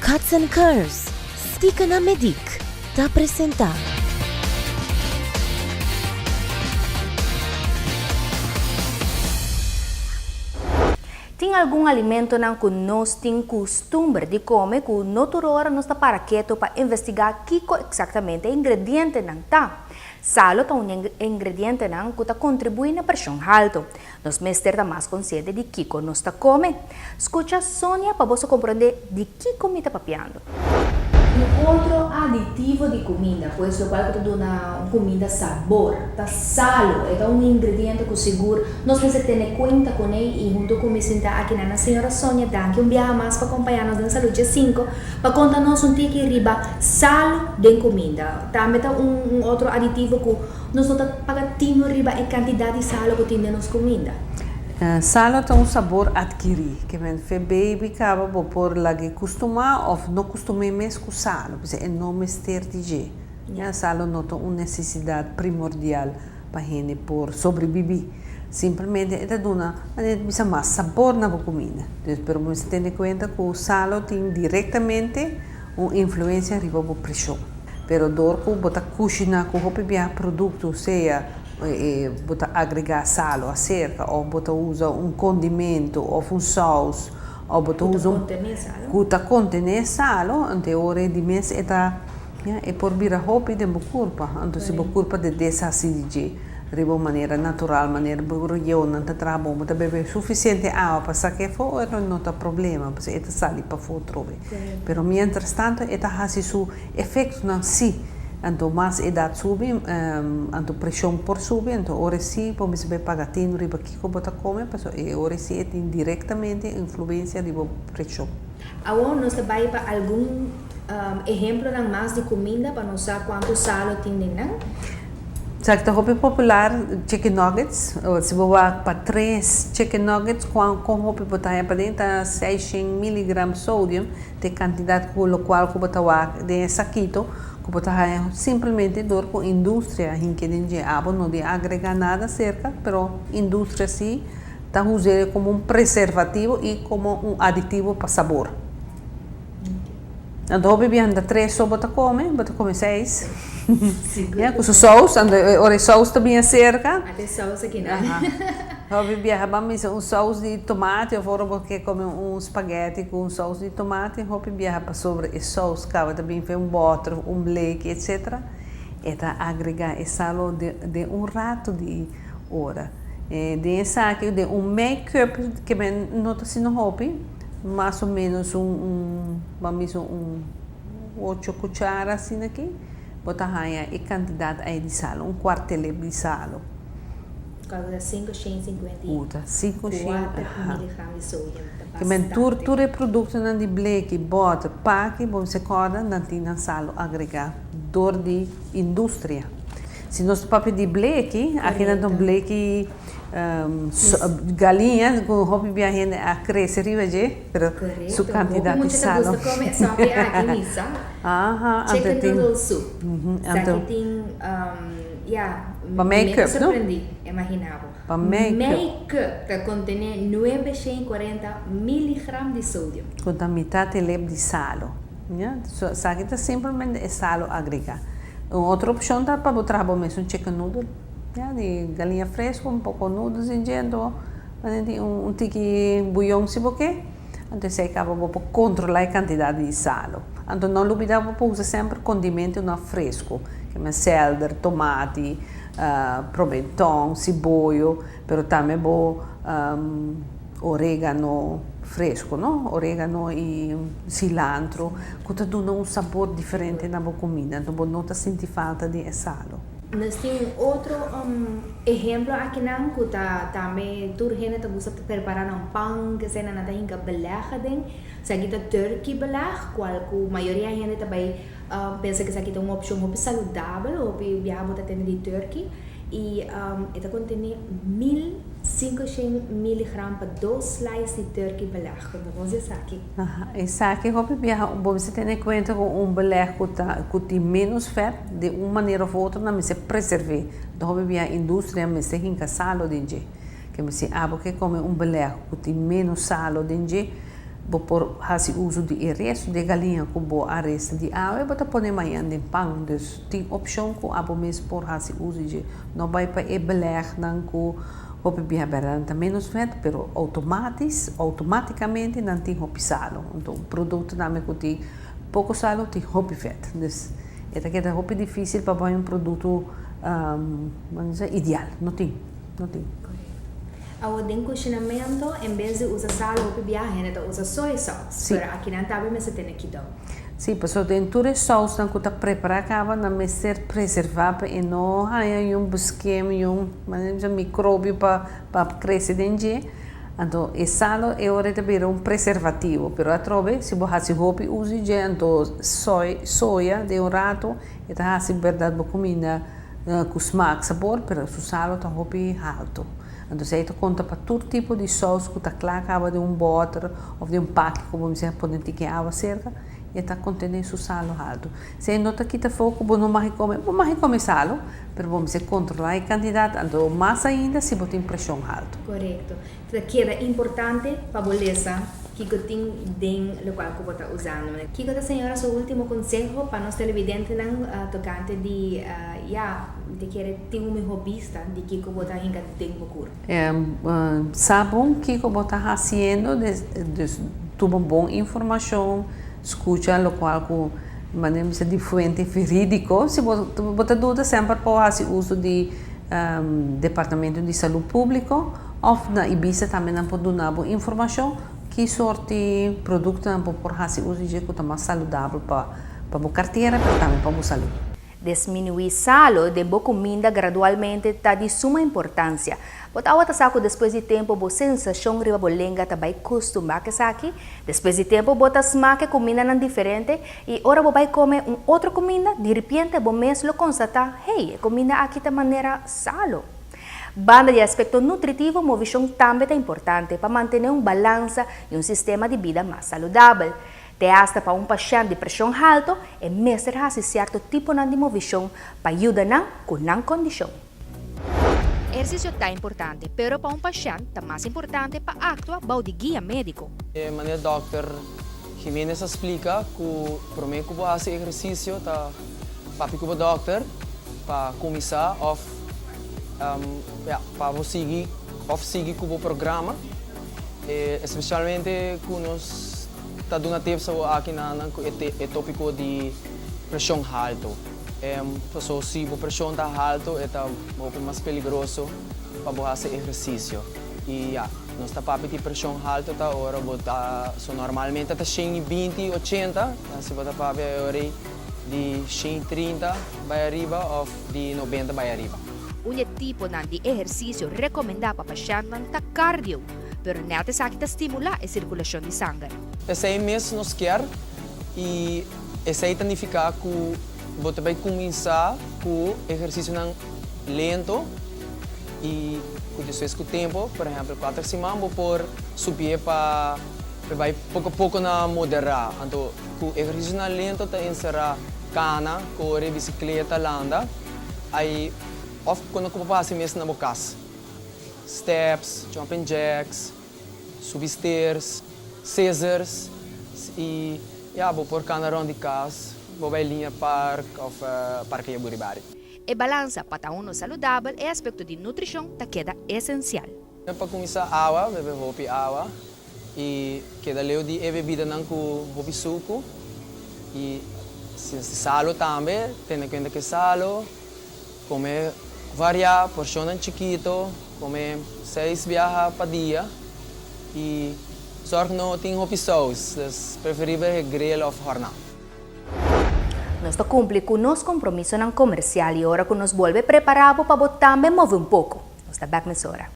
Cuts and Curves, Stika na Medic, ta presenta. Tin algun alimentonan ku nos tin kustumber di kome ku no tur ora nos ta para keto pa investigá kiko eksaktamente e ingredientenan ta. Salo ta un di e ingredientenan ku ta kontribuí na preshon haltu. Nos mester ta mas konsiente di kiko nos ta kome. Skucha Sonia pa boso komprondé di kiko mi ta papiando. Un otro aditivo di kuminda, pues lokual ku ta duna un kuminda sabor, ta salo. E ta un ingrediente ku sigur nos mester tene kuenta kuné i huntu ku mi sinta akinan na señora Sonia danki un biaha mas pa kompañá nos den Salud Dje Sinku pa konta nos un tiki riba salo den kuminda. Tambe ta un otro aditivo ku nos no ta paga tino riba e kantidat di salo ku tin den nos kuminda. Salo ta un sabor adkirí. Ke men fe baby kaba bo por lag'é kustumá òf no kustum'é mes ku salo, pasobra e no mester di dje. Ya, salo no ta un nesesidat primordial pa hende por sobrebibí. Simplemente e ta duna, manera di bisa, mas sabor na bo kuminda. Dus, pero bo mester tene kuenta ku salo tin direktamente un influensia riba bo preshon. Pero dor ku bo ta kushiná ku hopi biaha produkto, sea bo ta agregá salo aserka òf bo ta usa un kondimentu òf un sous òf bo ta usa un ku ta kontené salo, anto e ora di mes e ta ya e por bira hopi den bo kurpa. Anto si bo kurpa ta deshasí di dje riba un manera natural, manera bo riñonnan ta traha bon, bo ta bebe sufisiente awa pa sak'é afó, ora no ta problema pasobra e ta sali pafó atrobe. Pero miéntras tanto e ta hasi su efektonan sí. Anto mas edat subi, anto preshon por subi, anto ora sí bo mester bai paga tinu riba kiko bo ta kome, pasobra e ora sí e tin direktamente influensia riba bo preshon. Awor nos ta bai pa algun ehemplonan mas di kuminda pa nos sa kuantu salo tin den nan. Sa ki ta hopi popular, chicken nuggets. Si bo wak pa tres chicken nuggets, kon hopi bo ta haña paden ta seishent miligram sodium, ta e kantidat ku lokual ku bo ta wak den e sakito ku bo ta haña simplemente dor ku industria hinke den dje. Abo no di agrega nada serka, pero industria si ta us'e komo un preservativo i komo un aditivo pa sabor. Anto hopi biaha ta tres so bo ta come, bo ta come seis. Ya, cu su saus, anto ora e saus ta bien acerca. Ata e saus aki nan. Hopi biaha ban misa un saus di tomate of ora bo ke come un spaghetti cu un saus di tomate, hopi biaha pasobra e saus caba ta bin fe un boter, un bleki etcetera, e ta agrega e salo den un rato di ora. Den esaki, den un mei cup ke men no ta asina hopi. Mas o menos un un ban bisa un ocho cuchara asina aki bo ta haña e cantidad ai di salo, un cuartelep di salo. Cual ta cinco shen cincuenta y Cu ta cinco shen, cuater aha. miligram di sodium, ta Ke men tur bastante. tur e productonan di bleki, boter, paki bo mester corda nan tin nan salo agrega door di industria. Si nos ta papia di bleki, aki nan ta un Correcto. bleki. Galiña ku hopi bia hende a krese riba dje, pero su Korekto, kantidat hopi di mucha ta salo. gusta kome e sòpi aki misa. Aha, anto Chicken tin. noodle soup. Anto. Esaki tin, ya, Pa mi make ta up, no? sorprendí, imaginá bo. Pa make up. Make up ta kontené nuebe shen i kuarenta miligram di sodium. Ku ta mitat e lep di salo. Ya, so esaki ta simpelmente e salo agregá. Un otro opshon ta pa bo traha bo mes un chicken noodle. Ya di galiña fresco un poco noodles den dje anto nan tin un tiki buyon si bo ke anto esei caba bo por controla e cantidad di salo anto no lubida bo por usa semper condimentonan fresco keme selder tomati promenton siboyo pero tambe bo oregano fresco no oregano y cilantro cu ta duna un sabor diferente na bo cuminda anto bo no ta sinti falta di e salo. Nos tin un otro ehemplo akinan ku ta tambe tur hende ta gusta ta prepara nan pan kesei nan ta hinka beleg aden. Esaki ta turkey beleg kual ku mayoria hende ta bai pensa ku esaki ta un opshon hopi saludabel, hopi biaha bo ta tende di turkey i e ta kontene 1500 miligram pa dos slice di turkey beleg. Konta nos di esaki. Esaki hopi biaha bo mester tene kuenta ku un beleg ku ta ku tin ménos fèt di un manera òf otro nan mester preserv'é. Anto hopi biaha industria mester hinka salo den dje. Ke mester abo ke kome un beleg ku tin ménos salo den dje. Bo por hasi uso di e resto di e galiña ku bo a resta di awe, bo ta pone mañan den pan. Dus tin opshon ku abo mes por hasi uso di dje. No bai pa e belegnan ku hopi biaha bèrdat nan ta ménos vèt, pero outomatis, outomátikamente nan tin hopi salu. Anto un produkto tambe ku tin poko salu tin hopi vèt. Dus e ta keda hopi difísil pa bai un produkto ideal. No tin, no tin. Awor den kushinamentu en bes di usa sal hopi bia hende ta usa soy sauce, Sí. pero akinan tambe mester tene kidou. Sí, pasobra den tur e sausnan ku ta prepará kaba nan mester preservá pa e no haña yun beskem, yun manera bisa mikrobio pa pa krese den dje. Anto e sal e ora e ta bira un preservativo, pero atrobe si bo hasi hopi uso di dje anto soy soya den un rato e ta hasi bèrdat bo kuminda ku smak, sabor, pero su sal ta hopi haltu. Anto esei ta konta pa tur tipo di sous ku ta kla kaba den un bòter òf den un paki ku bo mester pone un tiki awa serka, e ta kontené su salu haltu. Si e no ta kita afó ku bo no mag kome, bo mag kome salu, pero bo mester kontrolá e kantidat, anto mas ainda si bo tin preshon haltu. Korekto. Ta keda importante pa bo lesa kiko tin den lokual ku bo ta usando. Kiko ta señora su ultimo konseho pa nos televidentenan tokante di ya mi ta kere tin un miho bista di kiko bo ta hinka den bo kur? Sa bon kiko bo ta hasiendo, dus tuma bon informashon, skucha lokual ku manera mi bisa di fuente verídiko. Si bo ta duda semper por hasi uso di Departamento di Salud Públiko òf na Ibisa tambe nan por duna bo informashon ki sorti produktonan bo por hasi uso di dje ku ta mas saludabel pa pa bo kartera pero tambe pa bo salud. Desminuí salo den bo kuminda gradualmente ta di suma importansia. Bo ta awor ta sa ku despues di tempu bo sensashon riba bo lenga ta bai kustumá ku esaki. Despues di tempu bo ta smak e kumindanan diferente i ora bo bai kome un otro kuminda, diripiente bo mes lo konstatá, hey, e kuminda aki ta manera salo. Banda di aspekto nutritivo, movishon tambe ta importante pa mantené un balansa i un sistema di bida mas saludabel. Te asta pa un pashènt di preshon halto, e mester hasi sierto tiponan di movishon pa yuda nan ku nan kondishon. Ehersisio ta importante, pero pa un pashènt ta mas importante pa aktua bou di guia médiko. E manera dòkter Jiménez a splika ku promé ku bo hasi ehersisio ta papia ku bo dòkter pa kuminsá òf ya pa bo sigui òf sigui ku bo programa, espesialmente ku nos ta duna tips awor aki na nan ku e topiko di preshon halto. Paso si bo preshon ta halto e ta hopi mas peligroso pa bo hasi ehersisio. I ya, nos ta papia di preshon halto ta ora bo ta, so normalmente ta 120, 80, si bo ta papia e ora ei di 130 bai ariba òf di 90 bai ariba. Un di e tiponan di ehersisio rekomendá pa pashèntnan ta cardio, pero nèt esaki ta stimulá e sirkulashon di sanger. Esei mes nos kier i esei ta nifiká ku bo ta bai kuminsá ku ehersisionan lento i ku despues ku tempu, por ehèmpel kuater siman bo por subié pa bai poko poko na moderá. Anto ku ehersisionan lento ta enserá kana, kore, bisikleta, landa, ai òf kono ku bo por hasi mes na bo kas. Steps, jumping jacks, subi stairs, scissors y ya bo por cana rond di cas, bo bay Linear Park of Parke Yaburibari. E balansa pa ta uno saludabel e aspecto di nutricion ta keda esencial. Pa cuminsa awa, bebe hopi awa y keda leu di e bebidanan cu hopi sucu y si salo tambe, tene cuenta cu e salo. Come varia porcionnan chikito, come seis biaha pa dia y zorg no tin hopi saus, dus preferibel e grill of horna. Nos ta cumpli cu nos compromisonan comercial y ora cu nos bolbe prepara bo pa bo tambe move un poco. Nos ta bek mesora.